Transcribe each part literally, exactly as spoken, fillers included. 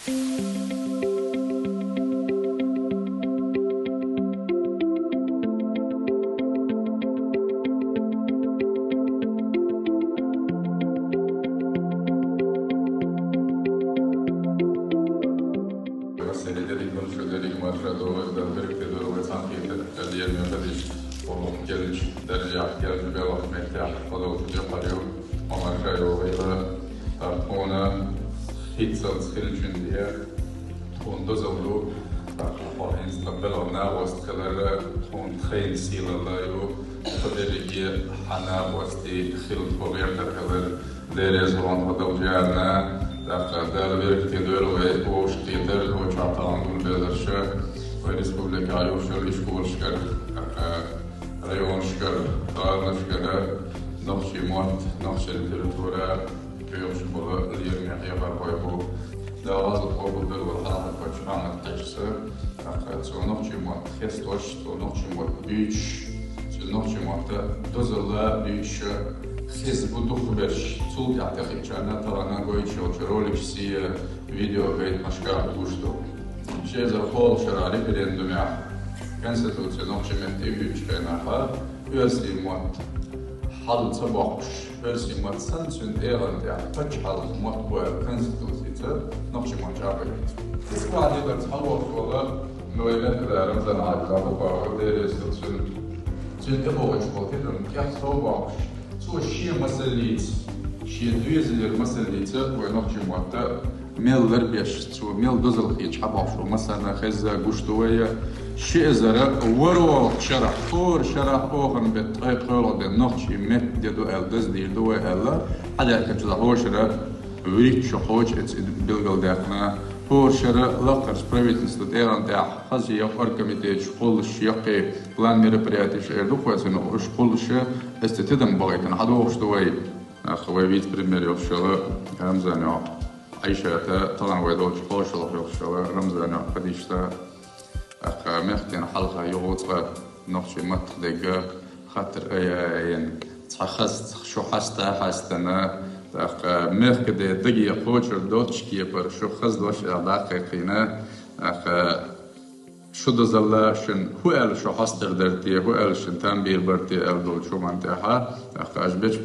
Вай середерик, шудерик, маршадовый, далдырик, тедоровый, санкетер, кадьер, методист, полок, келч, даржах, келч, белок, меттях, подол, шудер, парю, омарша, йовила, тартхона, хитцалц, хилчундия, тхун дозаллу, тартхо инстабело, на вост, хилара, тхун тхейн силала, ю, подерики, хана, вости, хил, хогер, тархалар, Дерезон хадавжарна, тӀаккха Дала беркате дойла вай вовшахкхетар, вай чӀоагӀа гулбелларш, вай республика юхшал ишколашкара, тӀаккха районашкара, гӀаланашкара, нохчий мотт, нохчий литература, кхоьхьуш бола лераме хьехархой бу. Дала гӀазот къобалдойла вай хьалхарча Ахьмад-Хьажас. ТӀаккха цо нохчий мотт хестош, цо нохчий мотт буьйцуш, цо нохчий мотта дозалла буьйцуш, хеза бу дукхагӀберш, цул тӀехьа тӀеххьарчарна тахан гойчу йолчу роликашца, видео гайта машках гуш ду. Ши эзар кхоалгӀачу шарахь референдумехь Конституци нохчийн метта тӀе буьйцучу хенахь, оьрсийн мотт хьал ца боккхуш, оьрсийн мотт санна, цуьнан тӀегӀан тӀехь пачхьалкхан мотт бу аьлла, Конституцица нохчийн мотт чӀагӀбайта. Иза кху декъаза хьалавоккхуш волу вай мехкада Рамзан-Хьаьжа, Дала къобалдойла, Дела реза хуьлда цунна, цуьнан тӀебогӀуш болу тидам кӀел сов боккхуш, цо шен масаллица, шен доьзалера масаллица вай нохчийн мотта мел ларбеш, цо мел дозалла хеташ хьабоккхуш бу массарна хезна гуш ду вай. Ши эзар ворхӀалгӀачу шарахь, хӀора шарахь оханан беттан ткъе кхоалгӀа де нохчийн меттан де ду аьлла, даздийр ду вай аьлла, хьадаьккхинчу дӀахьошара вуьрхӀитта шо кхочу эца и билгалдаьккхина. ХӀора шара лакхарчу правительстван тӀегӀан тӀехь хаза я оргкомитеташ кхуллуш, яккхий план мероприятиеш эр ду кхоьцуш, уьш кхуллуш, эцу тидам бахийтина хьадогӀуш ду вай. Ах, вай вице-премьер йолуш йолу Рамзан йоӀ Ӏайшата, тахана вай долчу хьошалгӀа йолуш йолу Рамзан йоӀ Хадишата, тӀаккха мехкан хьалха юха цкъа нохчийн маттах дерг хаттар айина, цхьа хаза шу хьаста а хьаьстина, тӀаккха мехкан де даге кхочур доцчу кепара шу хаза дош аьлла дӀакхайкхийна, тӀаккха шу дозалла шуна хӀун аьлла шу хьастар дара те, хӀун аьлла шуна там бийр бара те аьлла долчу хӀуманна тӀехь, тӀаккха аша бечу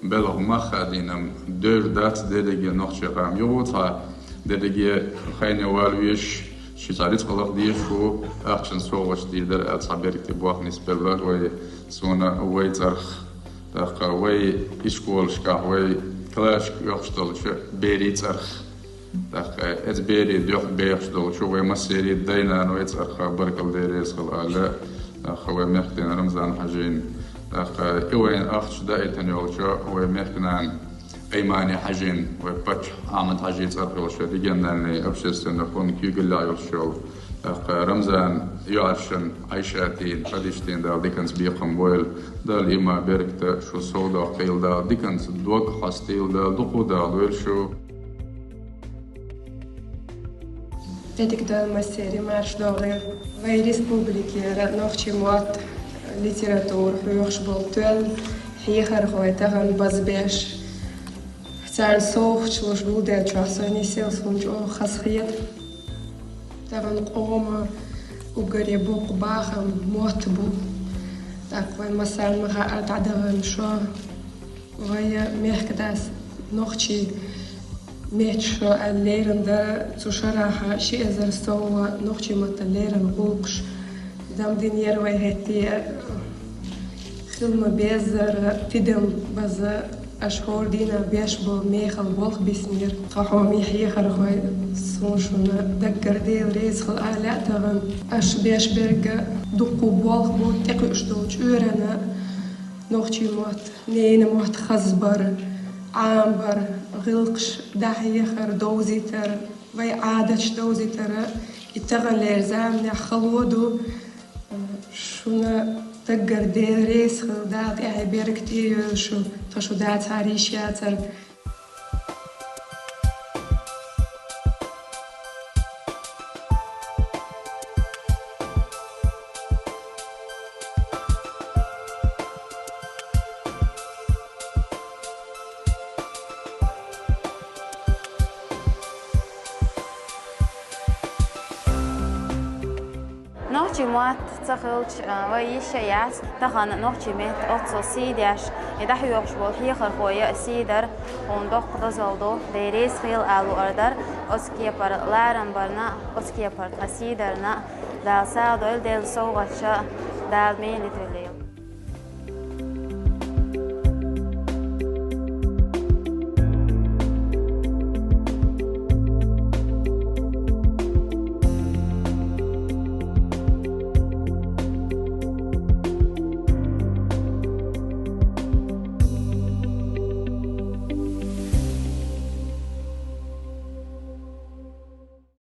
белхан мах а дина, дойр дац дерриге нохчийн къам юха цхьа, дерриге хайне вала везаш, ши цхьа рицкъа лаха дезаш ву, ахчанан совгӀаташ дийр дара аьлла цхьа беркате бохна нисбелла вай, суна вай цӀарах, тӀаккха вай ишколашкахь, вай классашка оьхуш долчу берийн цӀарах. ТӀаккха эцу берийн дуьхьа бехаш долчу вай массерийн дай-наной цӀарах баркалла, Дела реза хуьлда аьлла, тӀаккха вай мехкан Рамзан-Хьаьжина. ТӀаккха и вайна ахча даийтина йолчу вай мехкан Аймани-Хьаьжина, вай паччахь Ахьмад-Хьаьжин цӀарах йолчу региональный общественный фонд куьйгаллехь йолуш йолу, тӀаккха Рамзан йоӀаршна Ӏайшатина, Хадиштина Дала диканца бекхам бойла, Дала иман, беркат шу сов доккхийла, Дала диканца дог хьастийла, Дала дукха дахалойла шу. Дерриг Дала массеран марша догӀийла. Вай республикера нохчийн мотт, литература хьоьхуш болу тоьлла хьехархой тахана базбеш, царна совгӀаташ луш гулделлачохь со нисъелла, суна чӀогӀа хазахета. Тахана къоман уггаре боккха бахам мотт бу. ТӀаккха вайн массарна ма хаьара дӀадахана шо. Вайн мехкадас нохчийн меттан шо аьлла лерина дара, цу шарахь ши эзар сов нохчийн маттан леррина гӀуллакхаш. Дам динера вай хӀетте, хила ма-беззара, тидам база, аша хӀора дийнахь беш болу мехала болх биснера. Тхан хьоме хьехархой, суна шуна даггара Дела реза хуьлда ала лаьа тахана. Аша беш берг дуккха болх бу тӀекхуьуш долчу чкъурана, нохчийн мотт, ненан мотт хазбар, Ӏамбар, гӀиллакхаш дӀахьехар, довзийтар, вайн Ӏадаташ довзийтар, и таханлера заманахь хало ду. Шуна даггара Дела реза хуьлда, Дала тӀаьхье беркате йойла шу, тхан шу дацахьара йиш яцара. Нохчийн мотт ца хилча, а, вай йиш а яц, тахан нохчийн меттан оццул сий деш, и дӀахьош болу хьехархой а сий дар, хьуна доккха дозалла ду, Дела реза хуьлда ала луъур дар, оцу кепара ларам барна, оцу кепара тхан сий дарна, Дала сагӀа дойла, Делан совгӀаташ, Дала мел йитийла.